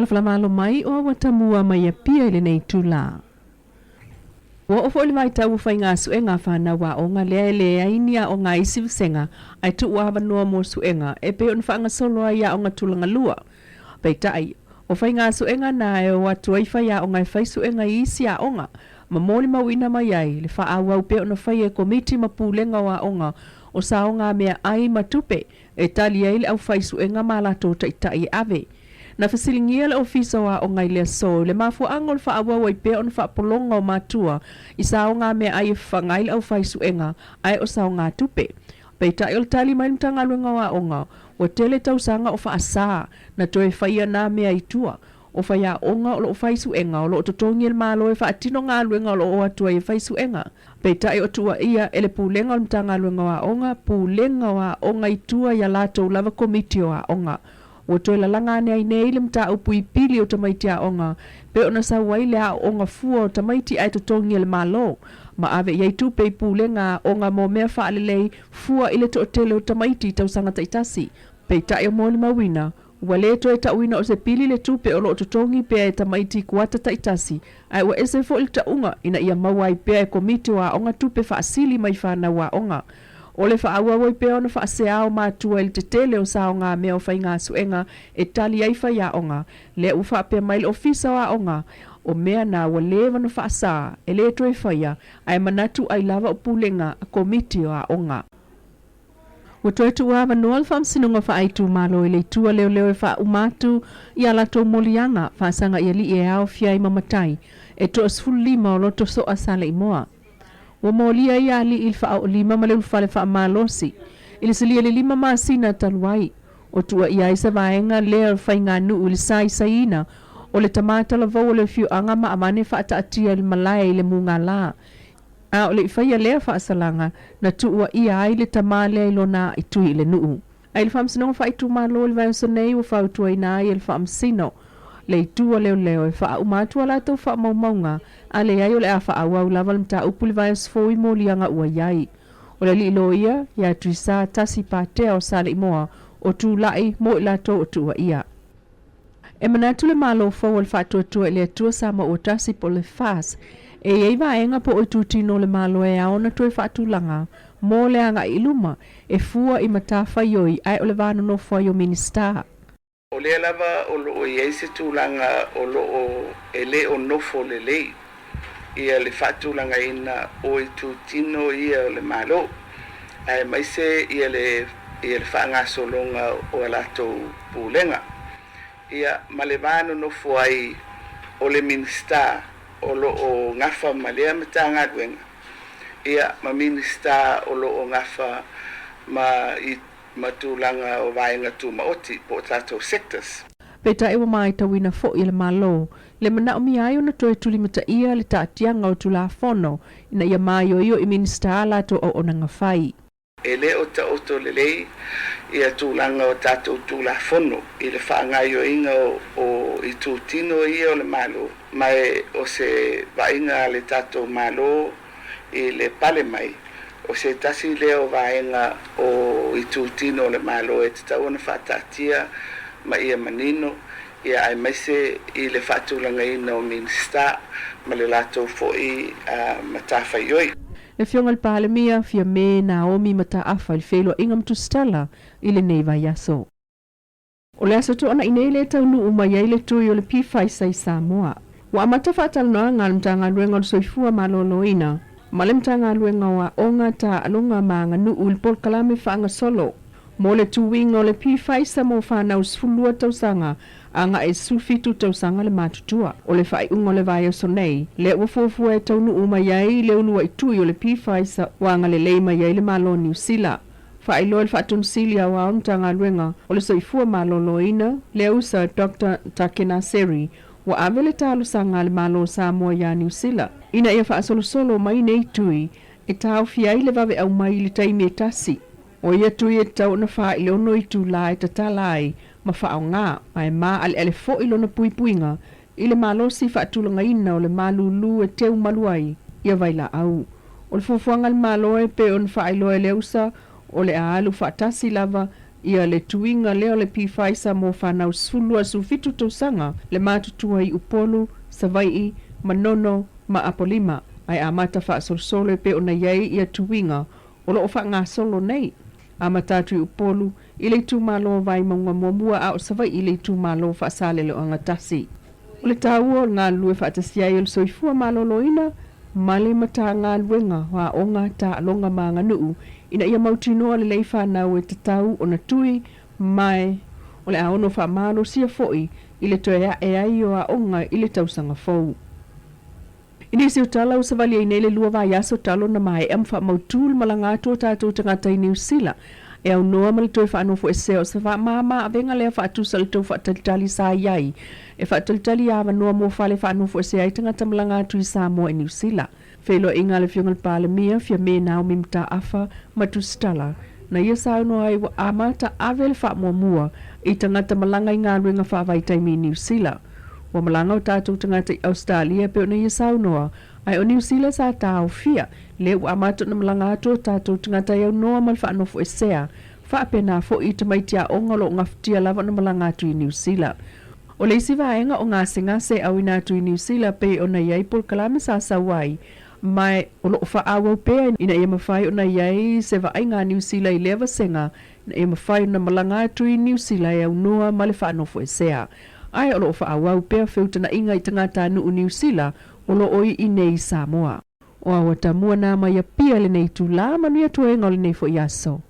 Tala mai o Auatamua mai Apia i lenei itulā. Ua oo foi le vaitau o faigasuega a fanau aoga lea e leai ni aoga a isi vasega ae tuu avanoa mo suega e pei ona faagasolo ai aoga tulaga lua. Peitai, o faigasuega na e o atu ai faiaoga e fai suega i isi aoga ma molimauina mai ai le faaauau pea ona faia e komiti ma pulega o aoga o saoga meaai ma tupe e tali ai le aufaisuega ma a latou taitai e ave. Na fesiligia le Ofisa o Aoga i le aso i le mafuaaga o le faaauau ai pea ona faapologa o matua i saoga meaai e fafaga ai le aufaisuega ae o saoga tupe. Peitai o le tali mai le Matagaluega o Aoga, ua tele tausaga o faasa na toe faia na mea i tua. O faiaoga o lo o fai suega o lo o totogi e le Malo e faatino galuega o lo o o atu ai e fai suega. Peitai o tuuaia e le Pulega o le Matagaluega o Aoga, Pulega o Aoga i tua i a latou lava Komiti o Aoga. Ua toe lalaga ane ai nei le mataupu i pili o tamaiti aoga pei ona sau ai le aooga fua o tamaiti ae totogi e le Malo ma ave i ai tupe i pulega aoga mo mea faalelei fua i le toatele o tamaiti i tausaga taitasi. Peitai o molimauina, ua le toe tauina o se pili le tupe o lo o totogi pea e tamaiti i kuata taitasi ae ua ese foi le tauga ina ia maua ai pea e Komiti o Aoga tupe faasili mai fanau aoga. O le faaauau ai pea ona faasea o matua i le tetele o saogamea o faigasuega e tali ai faiaoga, lea ua faapea mai le Ofisa o Aoga, o mea na ua leva ona faasa, e le toe faia, ae manatu ai lava o pulega a Komiti o Aoga. Ua toe tuuavanoa le Faamasinoga Faaitumalo i le itu a leoleo e faauma atu i a latou moliaga faasaga i alii e aofia ai ma matai e toa-15 o loto soa Saleimoa. Ua molia ia alii i le faaoolima ma le ulufale faamalosi i le silia i le lima masina talu ai. O tuuaia ai se vaega lea o le faiganuu i le saisaiina o le tama talavou o le afioaga ma avane faataatia i le malae i le mugala. A o le i faia lea faasalaga, na tuuaia ai le tama lea i lona aaitui i le nuu. A i le Faamasinoga Faaitumalo i le vaiaso nei ua fautuaina ai e le Faamasino le itu a leoleo e faauma atu a latou faamaumauga, a leai o le a faaauau lava le mataupu i le vaiaso fou i moliaga ua i ai. O le alii loia ia Tuisa Tasi Patea o Saleimoa o tulai mo i latou o tuuaia. E manatu le Malo fou o le Faatuatua i le Atua Samoa Ua Tasi po o le FAS, e i ai vaega po o itutino o le Malo e ao ona toe faatulaga mo le agai i luma, e fua i matafaioi ae o le va nonofo ai o Minisita. O lea lava o lo o i ai se tulaga o lo o e le o nofo lelei ia le faatulagaina o itutino ia o le Malo, aemaise ia le ia le faagasologa o a latou pulega, ia ma le va nonofo ai o le Minisita o lo o gafa ma lea Matagaluega, ia ma Minisita o lo o gafa ma ma tulaga o vaega tumaoti po o tatou sectors. Peitai ua maitauina foi e le Malo le manaomia ai ona toe tulimataia le taatiaga o Tulafono ina ia maioio i Minisita a latou auaunaga fai. E le o taoto lelei ia tulaga o tatou Tulafono i le faagaoioiga o itutino ia o le Malo, ma o se vaaiga a le tatou Malo i le pale mai, o se tasi lea o vaega o itutino o le Malo e tatau ona faataatia ma ia manino, ia aemaise i le faatulagaina o Minisita ma le latou foi matafaioi. Le Afioga i le Palemia, Fiame Naomi Mataafa i le feiloaiga ma Tusitala i lenei vaiaso. O le aso tuanai nei lea e taunuu mai ai le tui o le P-Faisa i Samoa. Ua amata faatalanoaga a le Matagaluega o le Soifua Maloloina ma le Matagaluega o Aoga, Taaloga ma Aganuu i le polokalame faagasolo mo le tuiga o le P-Faisa mo fanau 12 tausaga agai i 17 tausaga le matutua. O le faaiuga o le vaiaso nei, lea ua fuafua e taunuu mai ai le uluai tui o le P-Faisa ua agalelei mai ai le Malo o Niu Sila. Faailoa e le Faatonusili Aoao Matagaluega o le Soifua Maloloina, le usa Doctor Takena Seri, ua ave le talosaga a le Malo o Samoa iā Niu Sila ina ia faasolosolo mai nei tui e taofia ai le vave aumai i le taimi e tasi. O ia tui e tatau ona 4 i le 6 itulā e tatala ai ma faaaoga, ma e maaleale foi lona puipuiga i le malosi faatulagaina o le malūlū e teu malu ai ia vailaau. O le fuafuaga a le Malo e pei ona faailoa e le usa, o le a alu faatasi lava Ia le tuiga lea o le P-Pfizer mo fanau 12 17 tausaga le matutua i Upolu, Savai'i, Manono ma Apolima, ae amata faasolosolo e pei ona i ai ia tuiga o lo o faagasolo nei. Amata atu i Upolu i le itumalo o Vaimauga muamua a o Savai'i i le itumalo o Faasaleleaga 1. O le taua o le galulue faatasi ai o le soifua maloloina ma le Matagaluega o Aoga, Taaloga ma Aganuu ina ia mautinoa lelei fanau e tatau ona tui ma o le a ono faamalosia foi i le toe ae ai o aoga i le tausaga fou. I nisi o tala ua savali ai nei le lua vaiaso talu ona maea ma faamautu le malaga atu o tatou tagata i Niu Sila e aunoa ma le toe faanofoesea o se faamama avega lea faatusa i le tou faatalitali sa i ai e faatalitali avanoa mo fale faanofoesea ai tagata malaga atu i Samoa i Niu Sila. Feiloaiga a le Afioga i le Palemia, Fiame Naomi Mataafa ma Tusitala, na ia saunoa ai ua amata ave le faamuamua i tagata malaga i galuega faavaitaimi i Niu Sila. Ua malaga o tatou tagata i Ausetalia e pei ona ia saunoa, ae o Niu Sila sa taofia, lea ua amata ona malaga atu o tatou tagata e aunoa ma le faanofoesea, faapena foi i tamaiti aoga o lo o gafatia lava ona malaga atu i Niu Sila. O le isi vaega o gasegase e auina atu i Niu Sila pei ona i ai polokalame sa sau ai, ma o lo o faaauau pea ina ia mafai ona i ai se vaaiga a Niu Sila i lea vasega ina ia mafai ona malaga atu i Niu Sila e aunoa ma le faanofoesea. Ae o lo o faaauau pea feutanaiga i tagatanuu Niu Sila o lo o i inei i Samoa. O Aoatamua nā mai Apia i lenei itulā, manuia toega o lenei foi aso.